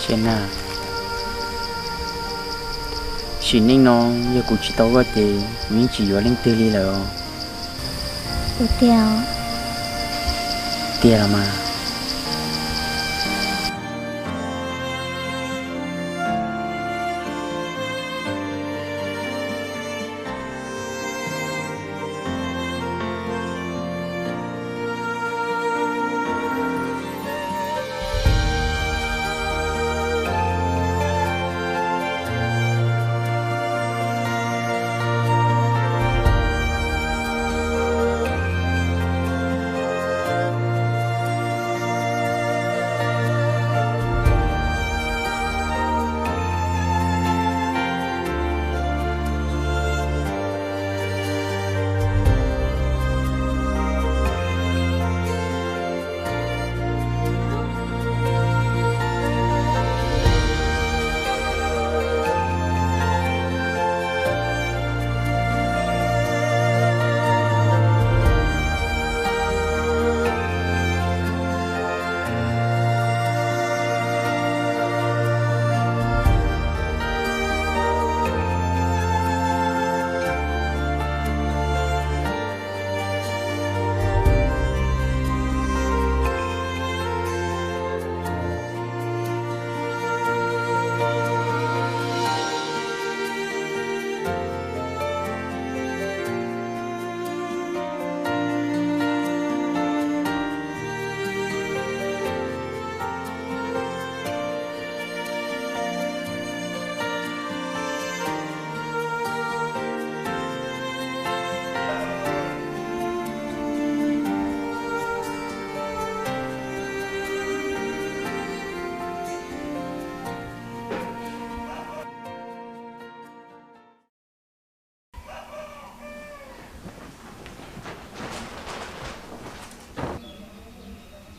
Tiag na, sim neej no yog kuv tsis tau koj ces kuv yeej tsis yuav leej twg li lawm os. Kuv tiag, tiag los mas.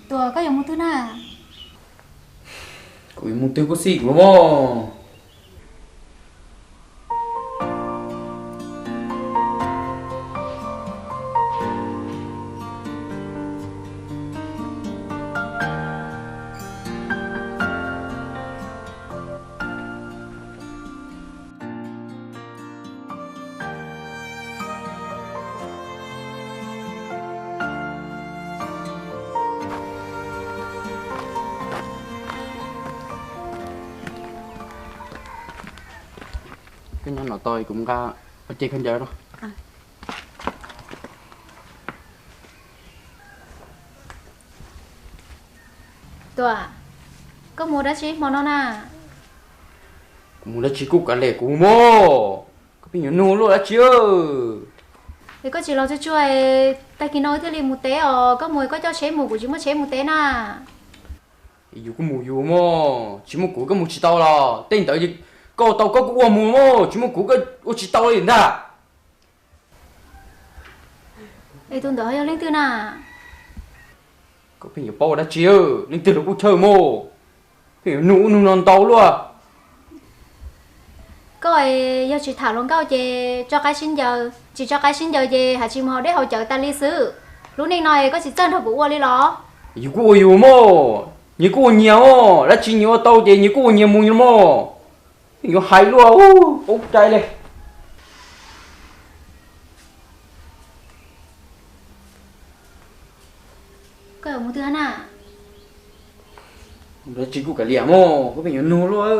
Tuam, koj yuav mus twg na? Kuv yuav mus twg kuj xij kuv mog. Koj nyob no tos kuv mus nqa ua ce khaub ncaws no. Tuam, koj mus dab tsi hmo no na? Kuv mus dab tsi kuj kav liam kuv mog. Koj pheej yuav nug luaj dab tsi? Es koj tsis los tsuag tsuag, tag kis no thiaj li mus teb os. Koj mus koj coj tsheb mus, kuv tsis muaj tsheb mus teb na. Yus kuj mus yus mog, tsis muaj kuv koj mus tsis tau los tej ntawd koj ua tau koj kuj ua mus mog, tsis muaj kuv koj ua tsis tau li ntag. Es tus ntawd yog leej twg na? Koj pheej yuav paub ua dab tsi, leej twg los kuj chawj mog, pheej yuav nug ub nug no ntau luaj. Koj yog tsis tham hluas nkauj ces tso qaib sib ncaws, tsis tso qaib sib ncaws ces hais tsis mus haus dej haus cawv tas li xwb. Lub neej no koj tsis txawj nrog kuv ua li los? Yus kuj ua yus mog, nyias kuj ua nyias mog, dab tsi nyias ua tau ces nyias kuj ua nyias mus mog. Yuav hais luaj, ub, ub cai li. Koj yuav mus twg na? Dab tsi kuj kav liam mog, koj pheej yuav nug luaj.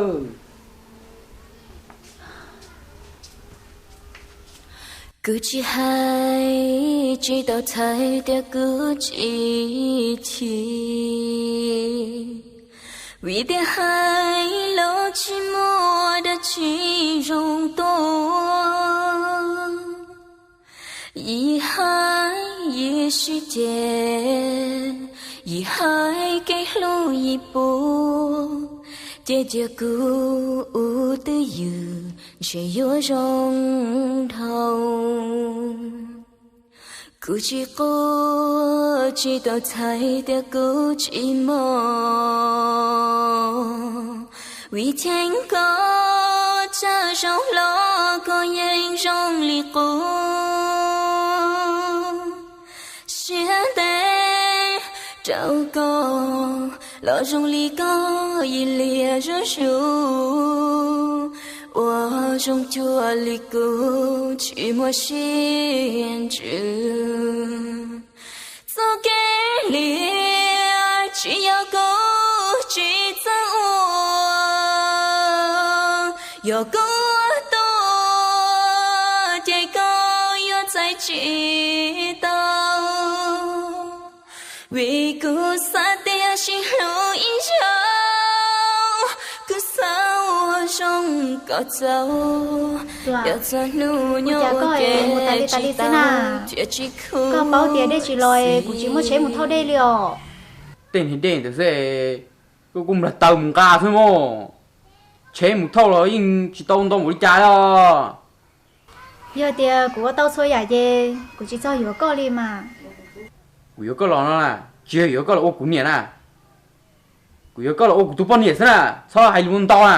Kuv tsis hais, tsis tau txhais tias kuv tsis chim, vim tias hais los tsis muaj dab tsi zoo tuaj. Yim hais yim sib ceg, yim hais kev hlub yim pub, ces cia kuv ua twj ywm ntshe yuav zoo dhau. Kuv tsis quaj, tsis tau txhais tias kuv tsis mog, vim cheem koj tsam zoo hlo koj yeej zoo li qub. Siab ntev rau koj, Los zoo li koj ib liam zuj zus, ua zoo cuag li kuv tsis muaj siab ntsws. Txoj kev liam tsis yog kuv tsis txawj ua, yog kuv ua tuaj ces koj yuav txais tsis tau. Vim kuv xav tias sib hlub ib zaug, kuv xav ua zoo kom txaus. Yog txog hnub nyob ua ke tsis tau thiab tsis khuv. Koj paub tias dej tsis los, kuv tsis muaj tsheb mus thauj dej li os. Tej niag dej ntawd xwb, koj kuj nplag taw mus nqa xwb mog. Tsheb mus thauj los yeej tsis tau ntau npaum li cas os. Yog tias kuv ua tau txhua yam ces kuv tsis txog yuav koj li mas. Kuv yuav koj los no na, tsis yog yuav koj los ua kuv niam na. Kuv yuav koj los ua kuv tus poj niam xwb na, txhob hais lus ntau na.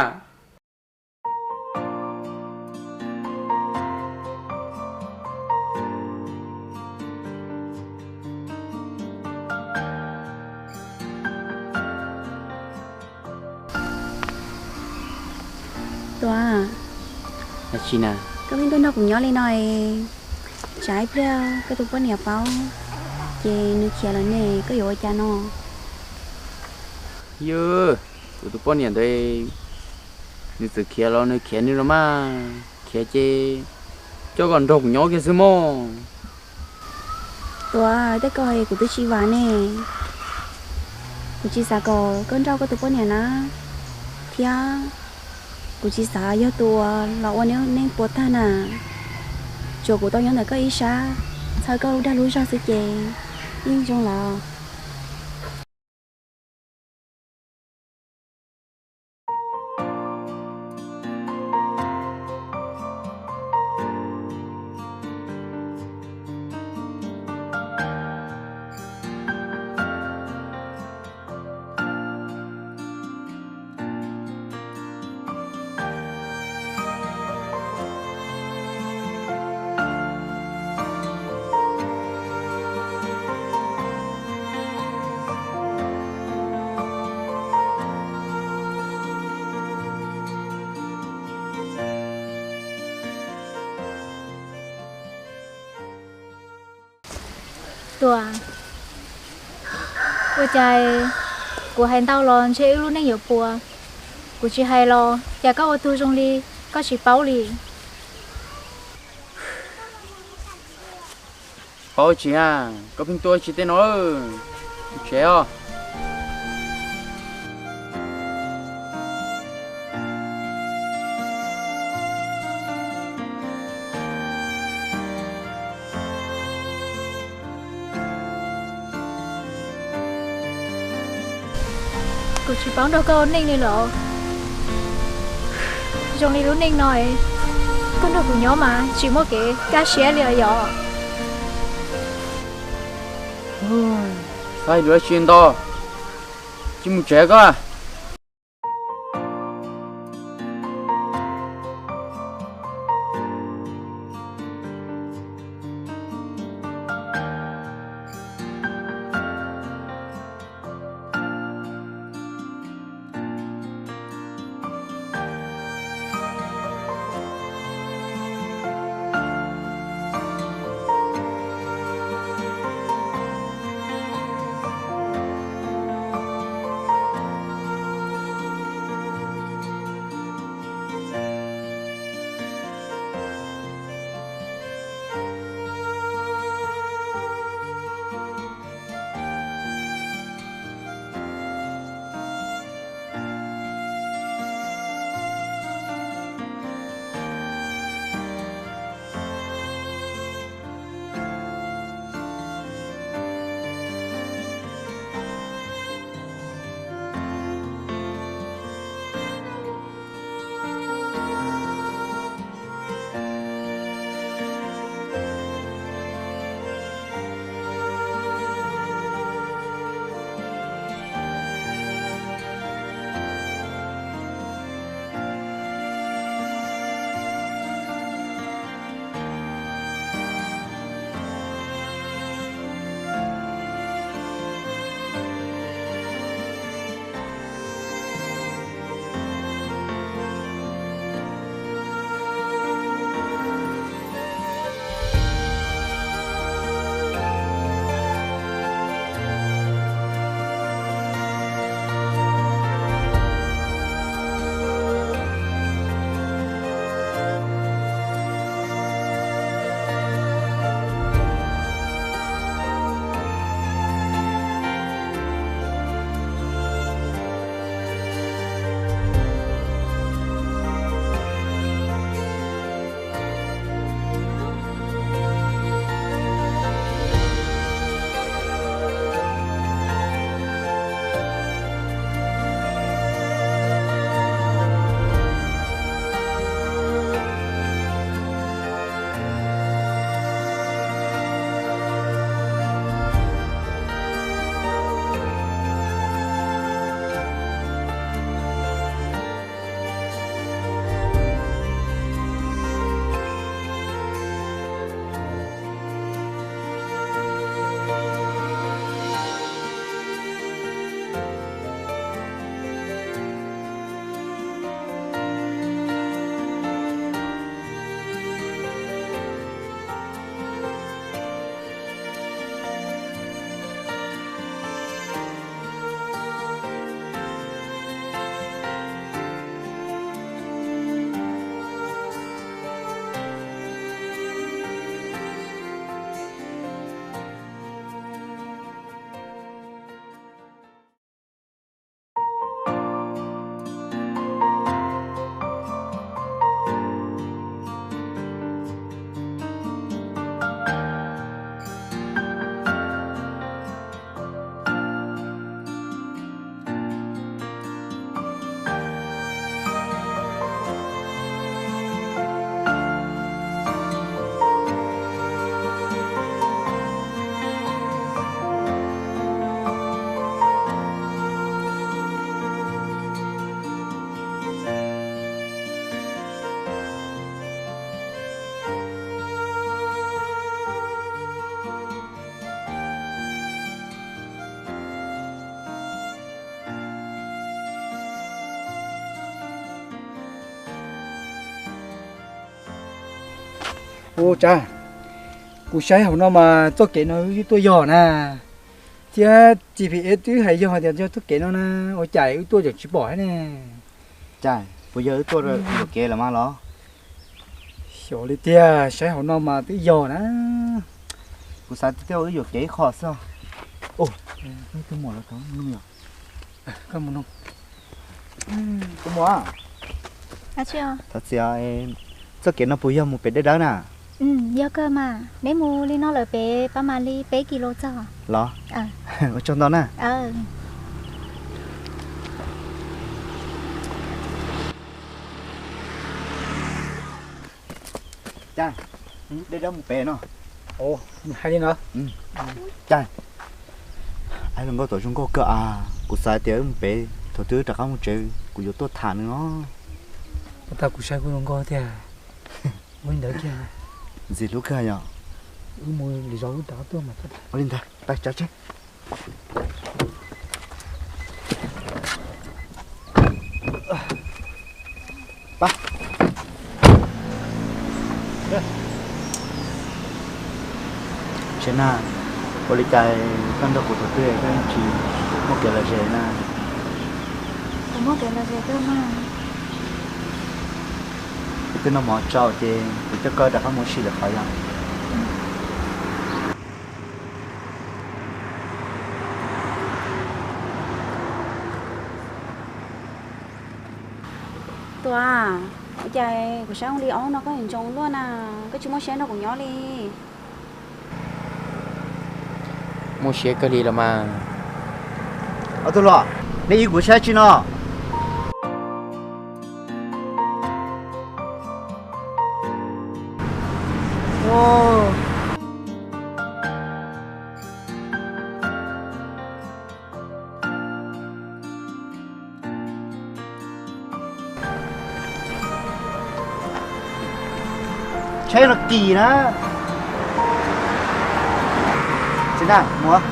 Tuam, koj pheej tuaj nrog kuv nyob li no es, tsam ib pliag koj tus poj niam paub ces nws khiav lawm ne, koj yuav ua cas no? Yog kuv tus poj niam ntawd, nws txawm khiav los nws khiav nws los mas, khiav ces coj kom nrog kuv nyob kiag xwb mog. Tuam, tej ko kuv twb tsis vam ne. Kuv tsis xav kom koj nrauj koj tus poj niam na, thiab kuv tsis xav yog tus uas los ua neej puas tag na. Tsuas kuv tau nyob ntawm koj ib sab, txhawb koj lub dag lub zog xwb ces yeej zoo lawm. Tuam, ua cas kuv hais ntau los ntshe wb lub neej yuav puas. Kuv tsis hais los cas koj ua tug zoo li koj tsis paub li. Paub tsis, koj pheej tuaj tsis tej no, tsev os. Kuv tsis paub nrog koj ua neej li los. Zoo li lub neej no, koj nrog kuv nyob mas tsis muaj kev kaj siab li os yom. Txhob hais lus dab tsi ntau, cia mus tsev koj. Ua cas kuv saib hauv no mas txoj kev no wb tuaj yog na, thiab G P S twb hais yog tias yog txoj kev no na, ua cas wb tuaj tseem tsis pom thiab ne? Cas puas yog wb tuaj yuam kev los mas los? Xyov li tiag, saib hauv no mas twb yog na. Kuv xav tias wb yuam kev ib qho xwb. Tus muam los tod no yog. Koj mus no. Tus muam, thov txim, txoj kev no puas yog mus pem dej dawb na? Yog kawg mas, neb mus li no lawm pem pab mas li peb kis lus txog los. Ua tsaug ntau na. Cas dej dawb mus pem no. Hais li no. Cas hluas nkauj tod zoo nkauj kawg as, kuv xav tias wb mus pem, thaum twg wb rov qab mus tsev kuv yuav tuaj tham nws no. Ua tau kuv saib kuj zoo nkauj tiag. Ua li ntawd kiag. Ntxim hlub kawg yom. Wb mus lwm zaus wb rov qab tuaj mas. Ua li ntawd pais tsav tsev. Tsev na, ua li cas koj nrog kuv thaum twg koj yeej tsis muaj kev lom zem na? Kuv muaj kev lom zem kawg mas. Kuv twb noj mov tsau ces kuv coj koj rov qab mus ua si lawm qhov yog. Tuam, ua cas kuv saib zoo li ob hnub no koj ntsoov luaj na, koj tsis muaj siab nrog kuv nyob li? Muaj siab kawg li los mas. Ob tug hluas, nej ib kuv saib tsi no. Tsheb no kim na. Tsis na, mus.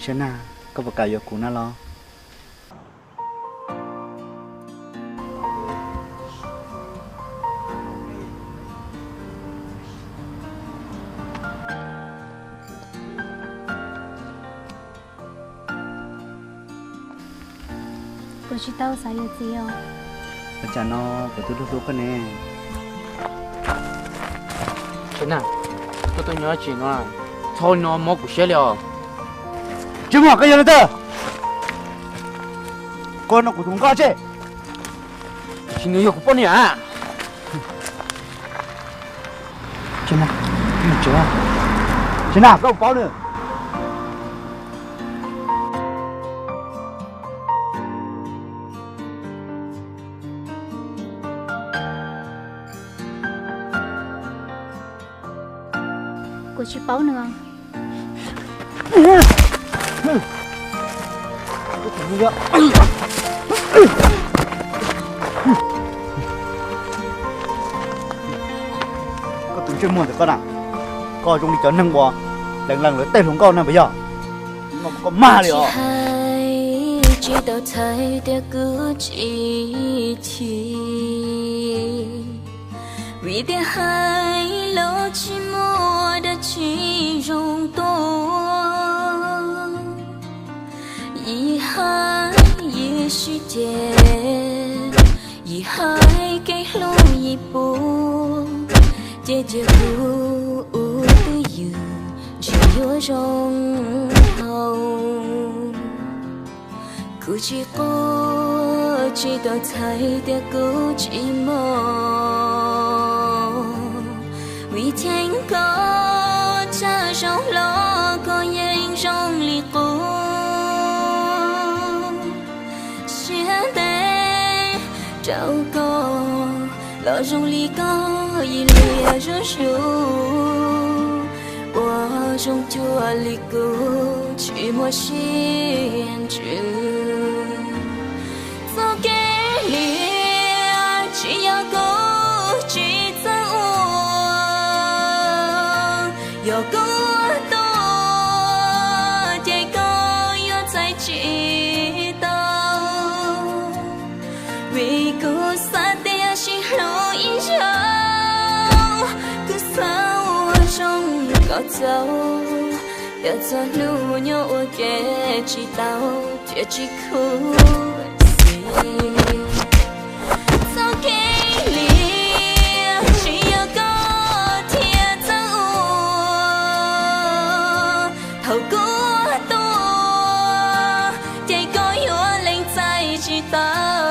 Tsev Nag, koj puas kam yuav kuv na los? Kuv tsis tau xav yuav txiv os. Ua cas no kuv twb hlub hlub koj ne. Tsev Nag, koj tuaj nyob tsis no, txhob no mob kuv siab li os. Tsis muaj, koj yog leej twg? Koj no kuv tus nkauj tseg. Tsis, nws yog kuv poj niam. Tsev Nag, koj paub nws. Kuv tsis paub nws. Koj tus ntsej muag ntawm koj na, koj zoo li cov neeg uas lees lees lawv tej hluas nkauj na puas yog? Koj mag li os. Tsis tau txhais tias kuv tsis chim, vim tias hais los tsis muaj dab tsi zoo tuaj. Yim hais yim sib ceg, yim hais kev hlub yim pub, ces cia kuv ua twj ywm ntshe yuav zoo hau. Kuv tsis quaj tsis tau txhais tias kuv tsis mos, vim cheem koj tsam zoo hlo koj yeej zoo li qub. Siab ntev rau koj los zoo li koj ib liam zuj zus, ua zoo cuag li kuv tsis muaj siab ntsws. Txoj kev lia tsis yog kuv tsis txawj ua, yog kuv tuaj ces koj yuav txais tsis tau. Vim kuv xav tias sib hlub ib zaug, kuv xav ua zoo kom txaus, yog txog hnub nyob ua ke tsis tau, thiaj tsis khuv xim. Txoj kev lia tsis yog koj thiaj txawj ua, thaum kuv tuaj ces koj yuav lees txais tsis tau.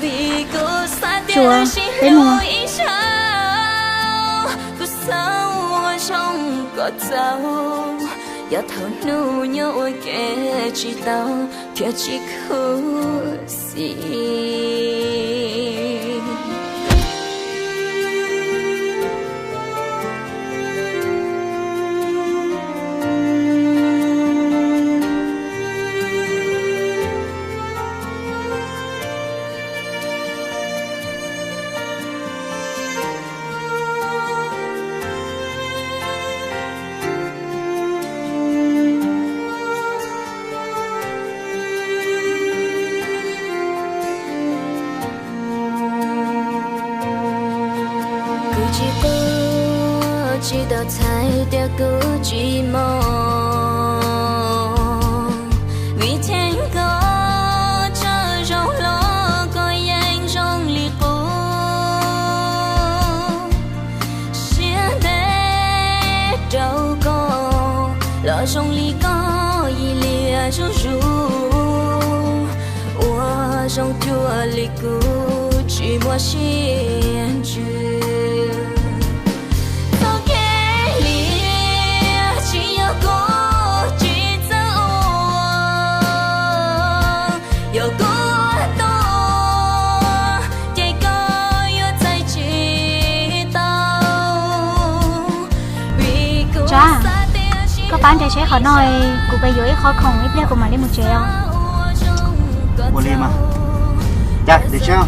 Vim kuv xav tias sib hlub ib zaug, kuv xav ua zoo kom txaus, yog thaum hnub nyob ua ke tsis tau, thiaj tsis khuv xim. Kuv tsis quaj tsis tau txhais tias kuv tsis mos, vim cheem koj tsam zoo hlo koj yeej zoo li qub. Siab ntev rau koj los zoo li koj ib liam zuj zus, ua zoo cuag li kuv tsis muaj siab ntsws. Txoj kev lia tsis yog kuv tsis txawj ua, yog kuv tuaj ces koj yuav txais tsis tau. Tsav, koj pab nres seb qhov no kuv pes yuav ib qho khoom ib pliag kuv mam li mus tsev os. Ua li mas. Cas, nres seb.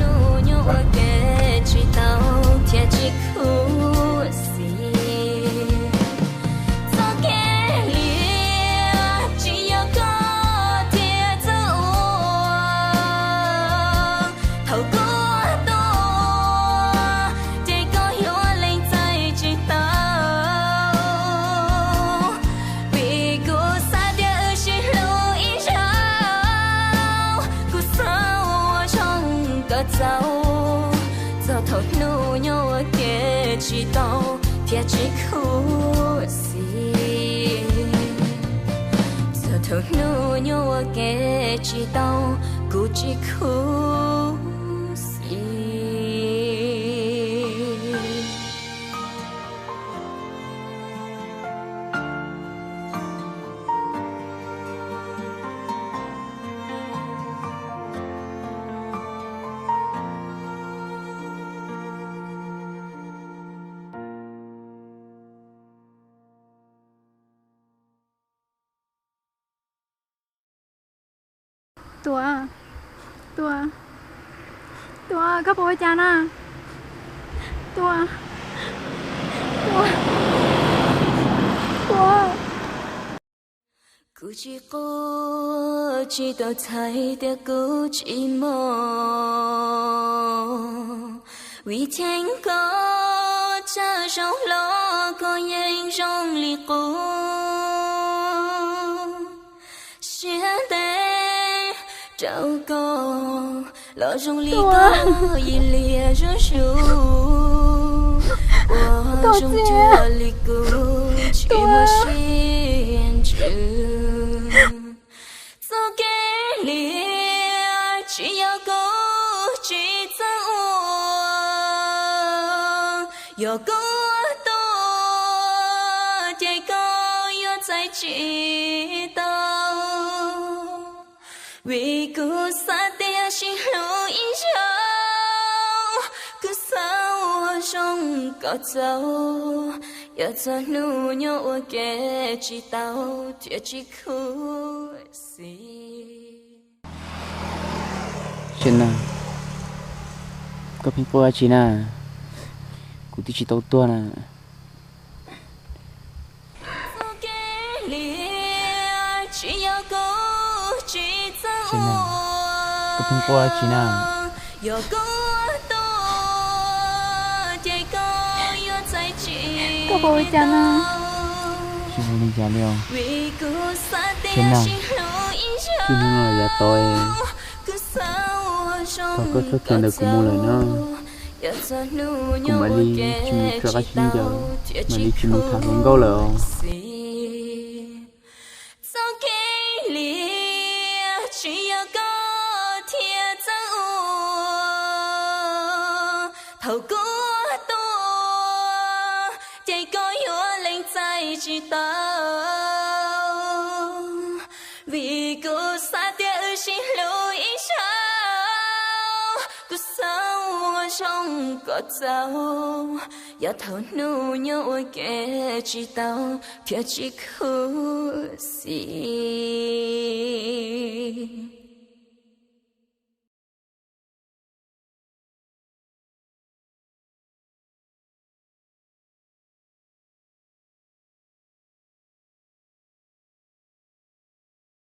Ua ke tsis tau thiab tsis khuv xim. Txog thaum hnub nyob ua ke tsis tau, kuv tsis khuv xim. Tuam, Tuam, Tuam, koj puas ua cas na? Tuam, Tuam, Tuam. Kuv tsis quaj tsis tau txhais tias kuv tsis mob, vim cheem koj tsam zoo hlo koj yeej zoo li qub. Siab ntev rau koj los zoo li koj yig liaj zuj zus, ua zoo cuag li kuv tsis muaj siab ntsws. Txoj kev liam tsis yog kuv tsis txawj ua, yog kuv ua tuaj ces koj yuav txais tsis tau. Vim kuv xav tias sib hlub ib zaug, kuv xav ua zoo kom txaus, yog txog hnub nyob ua ke tsis tau thiab tsis khuv xim. Tsev Nag, koj pheej quaj dab tsi na? Kuv twb tsis tau tuag na. Tsev Nag, koj pheej quaj dab tsi na? Koj puas ua cas na? Tsis ua li cas li os. Tsev Nag, txij hnub no yav tod, thov koj txhob khiav ntawm kuv mus lawm na. Kuv mam li tsis mus rov qab sib ncaws, mam li tsis mus tham hluas nkauj lawm os. Txoj kev liam tsis yog koj thiaj txawj ua, thaum kuv tuaj ces koj yuav lees txais tsis tau. Vim kuv xav tias wb sib hlub ib zaug, kuv xav ua zoo kom txaus, yog thaum hnub nyob ua ke tsis tau thiab tsis khuv xim.